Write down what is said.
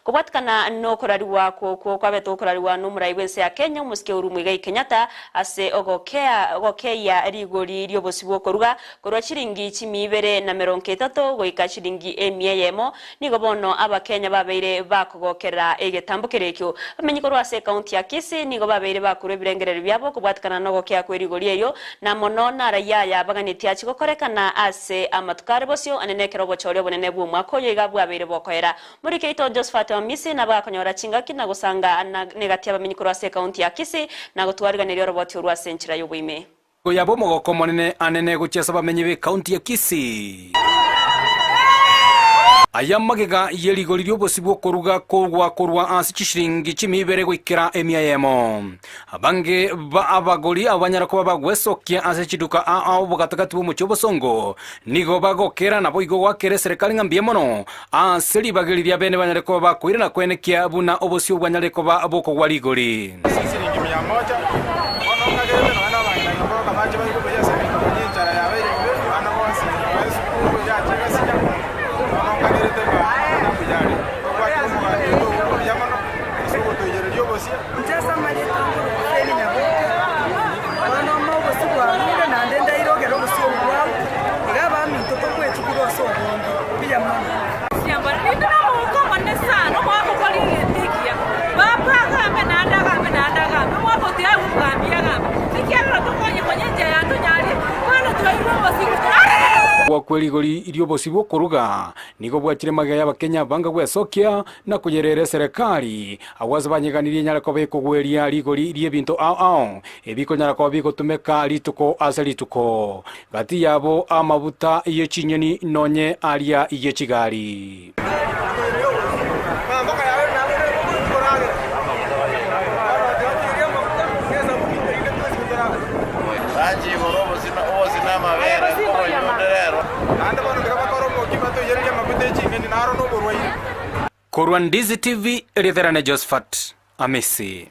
Kobwatikana nokorarigwa okwo kwabete gokorarigwa nomorai bw'ense ya Kenya omosike Uhuru Muigai Kenyatta ase ogokea ogokeyia rigori ri'obosio bw'okoruga korwa chiringi chimia ibere na merongo etato goika chiringi emia eyemo, nigo bono Abakenya babeire bakogokerera egetambo keria ekio. Bamenyi korwa ase ekaunti ya Kisii nigo babeire bakorwa ebirengererio biabo kobwatikana nogokea kwe rigori erio, na mono naraia aya baganetie achie gokorekana ase amatuko are bosio ane nekero obochori obonene bw'omwaka oyo iga bwabeire bokoera. Morike oito Josephat Wamisi nabo akonyora chingaki na gosanga negati y'abamenyi korwa ase ekaunti ya Kisii na gotwariganeria oroboti orwo ase enchera y'oboime. Koyaba omogoko omonene anene gochia ase abamenyi b'ekaunti ya Kisii. Aya magega ye rigori ri'obosio bw'okoruga kogwa korwa ase chishilingi chimia ibere goikera emia eyemo. Abange ba abagori abo banyara koba bagwesokia ase chiduka ao bogatagati bw'omochie obosongo, nigo bagokera naboigo goakera eserekari ng'a mbuya mono ase ribaga eri riabene banyare koba bakoirana koenekia buna obosio bwanyare koba bokogwa rigori. Ase chisiringi mia moja, bono nkagerete nonya nabang'ina nyomba bakabache baigwe buya ase engencho konya enchara yabeire mbe, abana bonsi nyomba esukuru yacha egasinya, bono nkagerete ng'a amang'ana mbuya are. Tobwate omogambi oito obo buya mono ase ogotoiyereria obosie. Inche ase amarieta nkorokwa Feni Nyaboke, bono ime obosio bwarure naende ndairogere obosio obo bwao, iga abaminto tokwechukuru ase obonge. Mbuya mono. Ninde nomogoko omonene sana, omwaka okore egento ekiya. Papa agambe naende agambe naende agambe, omwaka otiga aigwe omogambi agambe. Ekiagera tokonye konya enchera ya tonyarie, bono twairwe obosio Ogwa kwe rigori ri'obosio bw'okoruga nigo bwachire magega y'Abakenya banga gwesokia na koyerera eserekari, agwo ase banyeganirie enyare koba ekogweria rigori ri'ebinto ao ao ebikonyara koba bigotumeka rituko ase rituko, gati yabo amabuta ye chinyoni nonye aria ye chigari. Korwa Ndizi TV, Ritherane Josephat Amisi.